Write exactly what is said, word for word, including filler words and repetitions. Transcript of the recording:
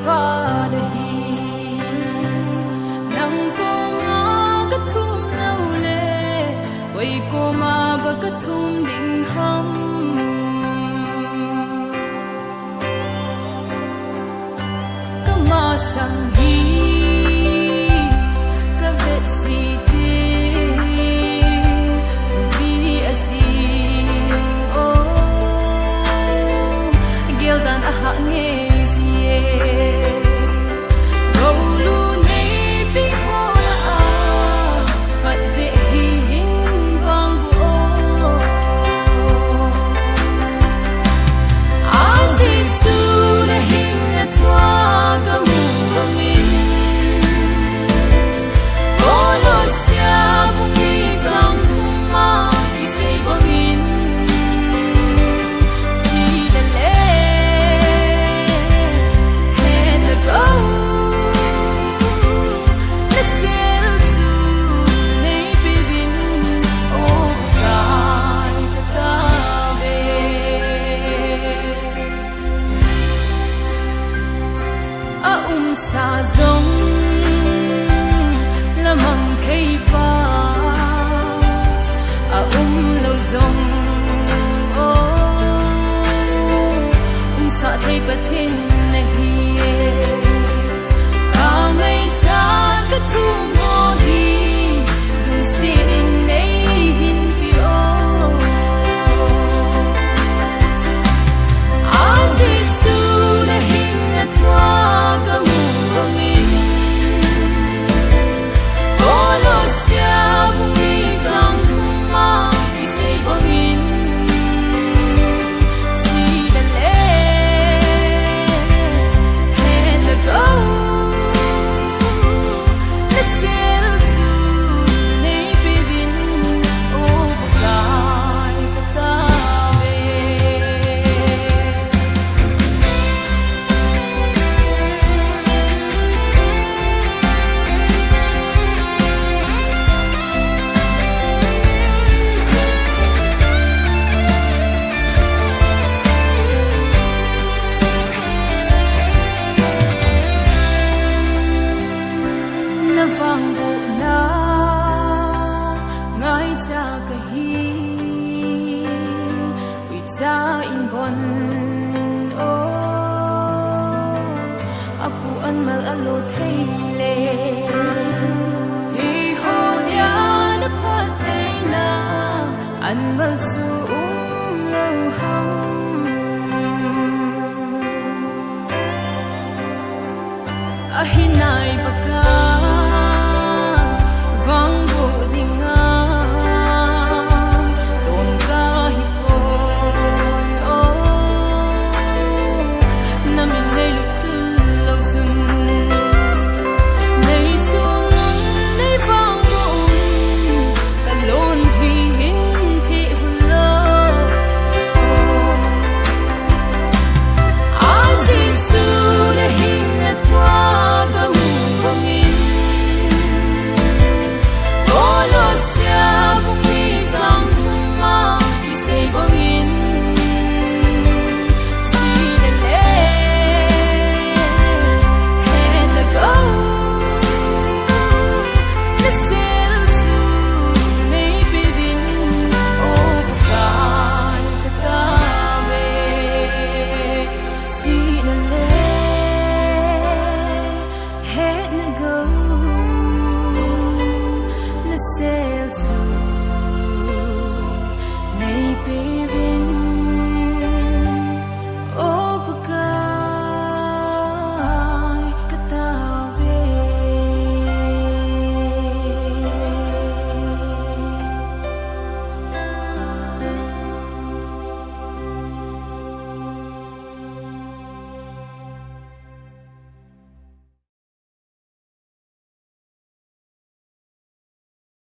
Pa nahi, nang koma kathum lou le, koi koma ba kathum ding ham. Kamasang hi kavet ji te, mi asing o, geldan ahah ngei ji e. Golu neipi ho lah a, phat beh hi hin vang bu o. Ajeh chu nahin natua kamu bangin, Kolosia bung ni chang thum a kisei bangin, thina le hetna kou nasel chu neipeuvin, O Pakai katave. Aumsa jong lamang thei pa, aumlou jong, o, umsah thei Pathen nahi e. Kangaichat kathum ho hi lungset in neihin peh o. Ajeh chu nahin natua kamu bangin, Kolosia bung ni chang thum a kisei bangin, thina le hetna kou nasel chu neipeuvin, O Pakai katave. Na vangbohna ngaicha kahi, uicha in bon o, apu anmal alo thei le, eiho dia na phattheina anmal chu umlou ham. Ahinai Pakai, vangboh dinga